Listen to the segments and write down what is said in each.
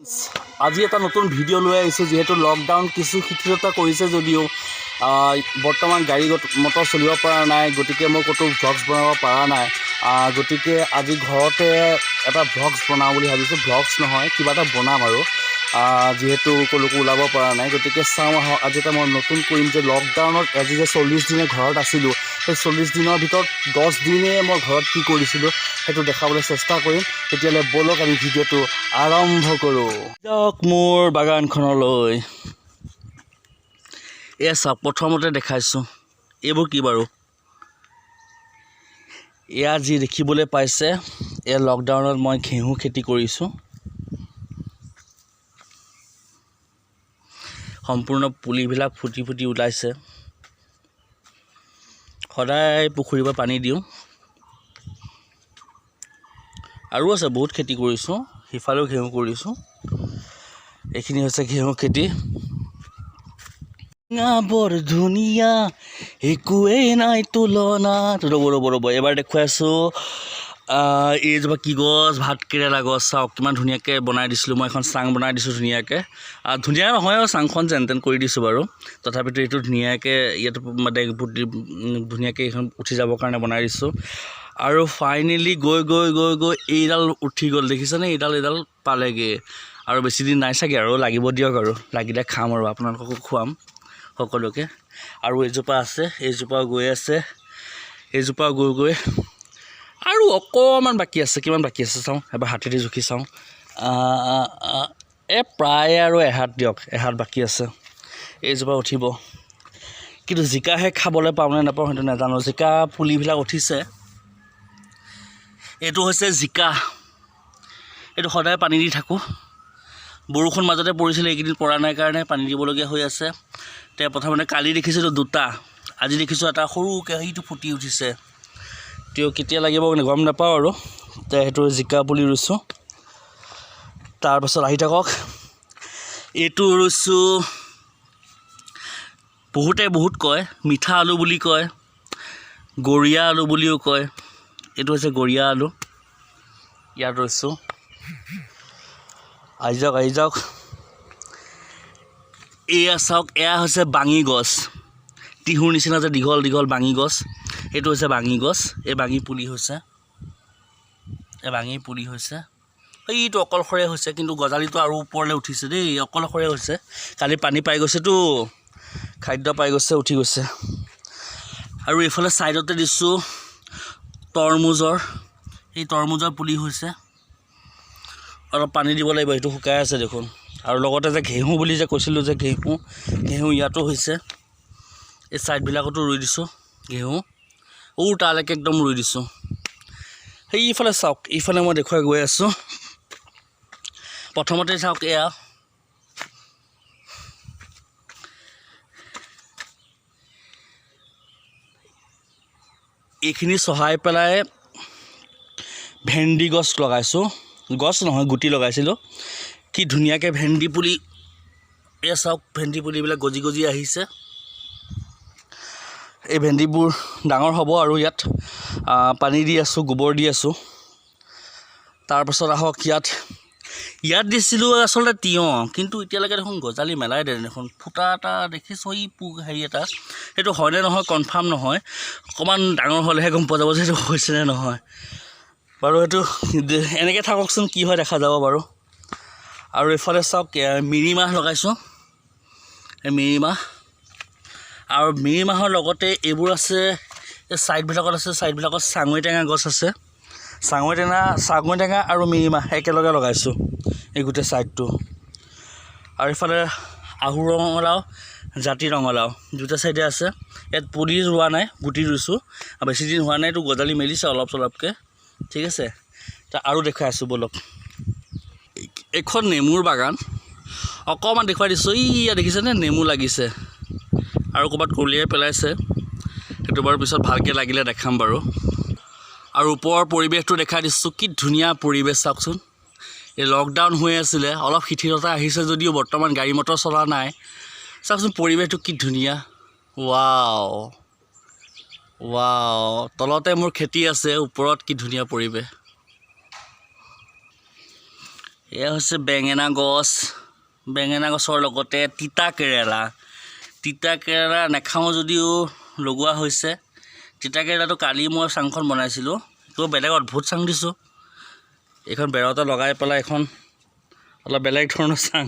আজি এটা নতুন ভিডিঅ' লৈ আহিছোঁ। যিহেতু লকডাউন কিছু শিথিলতা কৰিছে যদিও বৰ্তমান গাড়ী মটৰ চলিব পৰা নাই, গতিকে মই ক'তো ভ্লগছ বনাব পৰা নাই। গতিকে আজি ঘৰতে এটা ভ্লগছ বনাওঁ বুলি ভাবিছোঁ। ভ্লগছ নহয়, কিবা এটা বনাম আৰু যিহেতু ক'লৈকো ওলাব পৰা নাই, গতিকে চাওঁ আহক। আজি এটা মই নতুন কৰিম যে লকডাউনত আজি যে 40 দিনে ঘৰত আছিলোঁ, সেই 40 দিনৰ ভিতৰত 10 দিনে মই ঘৰত কি কৰিছিলোঁ, সেইটো দেখাবলৈ চেষ্টা কৰিম। তেতিয়াহ'লে ব'লক, আমি ভিডিঅ'টো আৰম্ভ কৰোঁ। যাওক মোৰ বাগানখনলৈ। এয়া চাওক, প্ৰথমতে দেখাইছোঁ এইবোৰ কি বাৰু। এয়া যি দেখিবলৈ পাইছে, এয়া লকডাউনত মই ঘেঁহু খেতি কৰিছোঁ। সম্পূৰ্ণ পুলিবিলাক ফুটি ফুটি ওলাইছে। সদায় পুখুৰীৰ পৰা পানী দিওঁ। আৰু আছে, বহুত খেতি কৰিছোঁ। সিফালেও ঘেঁহু কৰিছোঁ। এইখিনি হৈছে ঘেঁহু খেতি। বৰ ধুনীয়া, একোৱেই নাই তুলনা। ৰ'ব, ৰ'ব, ৰ'ব, এবাৰ দেখুৱাই আছোঁ। এইজোপা কি গছ? ভাত কেৰেলা গছ। চাওক, কিমান ধুনীয়াকৈ বনাই দিছিলোঁ মই। এখন চাং বনাই দিছোঁ ধুনীয়াকৈ। ধুনীয়া নহয় আৰু, চাংখন যেন তেন কৰি দিছোঁ বাৰু। তথাপিতো এইটো ধুনীয়াকৈ ইয়াত মানে ধুনীয়াকৈ এইখন উঠি যাবৰ কাৰণে বনাই দিছোঁ। আৰু ফাইনেলি গৈ গৈ গৈ গৈ এইডাল উঠি গ'ল, দেখিছেনে? এইডাল পালেগৈ। আৰু বেছি দিন নাই চাগে, আৰু লাগিব দিয়ক। আৰু লাগিলে খাম আৰু আপোনালোককো খুৱাম সকলোকে। আৰু এইজোপা আছে, এইজোপাও গৈ আছে, এইজোপাও গৈ গৈ আৰু অকণমান বাকী আছে। কিমান বাকী আছে চাওঁ, এবাৰ হাতেদি জুখি চাওঁ। এই প্ৰায় আৰু এহাত দিয়ক, এহাত বাকী আছে। এইজোপা উঠিব, কিন্তু জিকাহে খাবলৈ পাওঁ নে নাপাওঁ সেইটো নাজানো। জিকা পুলিবিলাক উঠিছে। এইটো হৈছে জিকা। এইটো সদায় পানী দি থাকোঁ। বৰষুণ মাজতে পৰিছিলে, এইকেইদিন পৰা নাই কাৰণে পানী দিবলগীয়া হৈ আছে। এতিয়া প্ৰথমতে কালি দেখিছিলোঁ দুটা, আজি দেখিছোঁ এটা সৰুকৈ সেইটো ফুটি উঠিছে। তেওঁ কেতিয়া লাগিব গম নাপাওঁ আৰু। এতিয়া সেইটো জিকা পুলি ৰুইছোঁ। তাৰপাছত আহি থাকক, এইটো ৰুইছোঁ। বহুতে বহুত কয়, মিঠা আলু বুলি কয়, গৰীয়া আলু বুলিও কয়। এইটো হৈছে গৰীয়া আলু, ইয়াত ৰুইছোঁ। আহি যাওক, আহি যাওক। এয়া চাওক, এয়া হৈছে বাঙি গছ। তিহুৰ নিচিনা যে দীঘল দীঘল বাঙি গছ, এইটো হৈছে বাঙি গছ। এই বাঙি পুলি হৈছে, এই বাঙি পুলি হৈছে। এইটো অকলশৰীয়া হৈছে, কিন্তু গজালিটো আৰু ওপৰলৈ উঠিছে দেই। অকলশৰীয়া হৈছে, কালি পানী পাই গৈছেতো, খাদ্য পাই গৈছে, উঠি গৈছে। আৰু এইফালে ছাইডতে দিছোঁ তৰমুজৰ, এই তৰমুজৰ পুলি হৈছে। অলপ পানী দিব লাগিব, সেইটো শুকাই আছে দেখোন। আৰু লগতে যে ঘেঁহু বুলি যে কৈছিলোঁ যে ঘেঁহু, ঘেঁহু ইয়াতো হৈছে। এই ছাইডবিলাকতো ৰুই দিছোঁ ঘেঁহু। তালৈকে একদম ৰুই দিছোঁ। সেইফালে চাওক, এইফালে মই দেখুৱাই গৈ আছোঁ। প্ৰথমতে চাওক, এয়া এইখিনি চহাই পেলাই ভেন্দি গছ লগাইছোঁ। গছ নহয়, গুটি লগাইছিলোঁ। কি ধুনীয়াকৈ ভেন্দি পুলি, এয়া চাওক, ভেন্দি পুলিবিলাক গজি গজি আহিছে। এই ভেন্দিবোৰ ডাঙৰ হ'ব আৰু ইয়াত পানী দি আছোঁ, গোবৰ দি আছোঁ। তাৰপাছত আহক, ইয়াত ইয়াত দিছিলোঁ আচলতে তিয়ঁহ, কিন্তু এতিয়ালৈকে দেখোন গজালি মেলাই দিয়ে দেখোন। ফুটা এটা দেখিছোঁ, এই পোক হেৰি এটা, সেইটো হয়নে নহয় কনফাৰ্ম নহয়। অকণমান ডাঙৰ হ'লেহে গম পোৱা যাব যে সেইটো হৈছেনে নহয়। বাৰু, সেইটো এনেকৈ থাককচোন, কি হয় দেখা যাব বাৰু। আৰু এইফালে চাওক, মিৰি মাহ লগাইছোঁ। এই মিৰি মাহ আৰু মিৰি মাহৰ লগতে এইবোৰ আছে। এই ছাইডবিলাকত আছে, ছাইডবিলাকত চাঙৈ টেঙা গছ আছে। চাঙৈ টেঙা আৰু মিৰি মাহ একেলগে লগাইছোঁ এই গোটেই ছাইডটো। আৰু এইফালে আহু ৰঙালাও, জাতি ৰঙালাও দুটা ছাইডে আছে। ইয়াত পুলি ৰোৱা নাই, গুটি ৰুইছোঁ। আৰু বেছি দিন হোৱা নাই, এইটো গজালি মেলিছে অলপ চলপকৈ। ঠিক আছে, আৰু দেখুৱাই আছোঁ, ব'লক। এইখন নেমুৰ বাগান, অকণমান দেখুৱাই দিছোঁ। এইয়া দেখিছেনে, নেমু লাগিছে আৰু ক'ৰবাত কলিয়াই পেলাইছে। সেইটো বাৰু পিছত ভালকৈ লাগিলে দেখাম বাৰু। আৰু ওপৰৰ পৰিৱেশটো দেখাই দিছোঁ, কি ধুনীয়া পৰিৱেশ চাওকচোন। এই লকডাউন হৈ আছিলে, অলপ শিথিলতা আহিছে যদিও বৰ্তমান গাড়ী মটৰ চলা নাই। চাওকচোন পৰিৱেশটো কি ধুনীয়া। ৱাও ৱাও, তলতে মোৰ খেতি আছে, ওপৰত কি ধুনীয়া পৰিৱেশ। এয়া হৈছে বেঙেনা গছ। বেঙেনা গছৰ লগতে তিতা কেৰেলা। তিতা কেৰেলা নাখাওঁ যদিও লগোৱা হৈছে। তিতা কেৰেলাটো কালি মই চাংখন বনাইছিলোঁ, কিবা বেলেগ অদ্ভুত চাং দিছোঁ। এইখন বেৰতে লগাই পেলাই এখন অলপ বেলেগ ধৰণৰ চাং,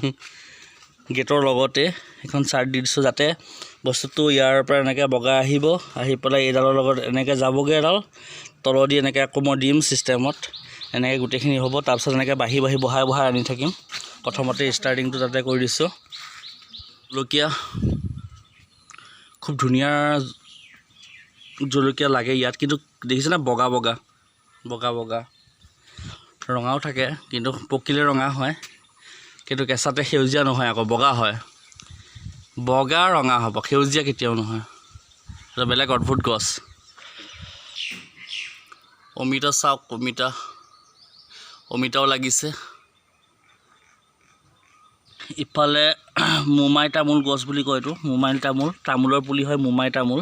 গেটৰ লগতে এখন চাৰ্ট দি দিছোঁ, যাতে বস্তুটো ইয়াৰ পৰা এনেকৈ বগাই আহিব, আহি পেলাই এইডালৰ লগত এনেকৈ যাবগৈ। এডাল তলেদি এনেকৈ আকৌ মই দিম ছিষ্টেমত, এনেকৈ গোটেইখিনি হ'ব। তাৰপিছত এনেকৈ বাঢ়ি বাঢ়ি, বঢ়াই বঢ়াই আনি থাকিম। প্ৰথমতে ষ্টাৰ্টিংটো তাতে কৰি দিছোঁ। জলকীয়া, খুব ধুনীয়া জলকীয়া লাগে ইয়াত। কিন্তু দেখিছেনে, বগা বগা বগা বগা, ৰঙাও থাকে, কিন্তু পকিলে ৰঙা হয়, কিন্তু কেঁচাতে সেউজীয়া নহয়, আকৌ বগা হয়। বগা ৰঙা হ'ব, সেউজীয়া কেতিয়াও নহয়। এটা বেলেগ অদ্ভুত গছ। অমিতা চাওক, অমিতা, অমিতাও লাগিছে। ইফালে মোমাই তামোল গছ বুলি কয় এইটো, মোমাই তামোল, তামোলৰ পুলি হয়। মোমাই তামোল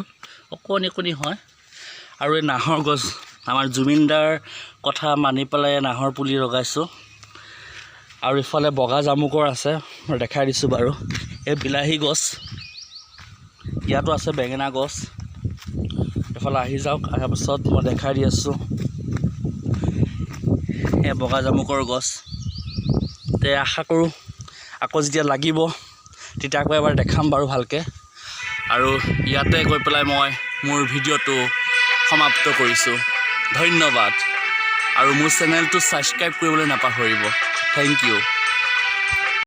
অকণি অকণি হয়। আৰু এই নাহৰ গছ, আমাৰ জুবিনদাৰ কথা মানি পেলাই নাহৰ পুলি লগাইছোঁ। আৰু ইফালে বগা জামুকৰ আছে, মই দেখাই দিছোঁ বাৰু। এই বিলাহী গছ, ইয়াতো আছে বেঙেনা গছ। এইফালে আহি যাওক, অহাৰ পাছত মই দেখাই দি আছোঁ। এয়া বগা জামুকৰ গছ। তে আশা কৰোঁ আকৌ যেতিয়া লাগিব, তেতিয়া আকৌ এবাৰ দেখাম বাৰু ভালকৈ। আৰু ইয়াতে গৈ পেলাই মই মোৰ ভিডিঅ'টো সমাপ্ত কৰিছোঁ। ধন্যবাদ আৰু মোৰ চেনেলটো ছাবস্ক্ৰাইব কৰিবলৈ নাপাহৰিব। Thank U.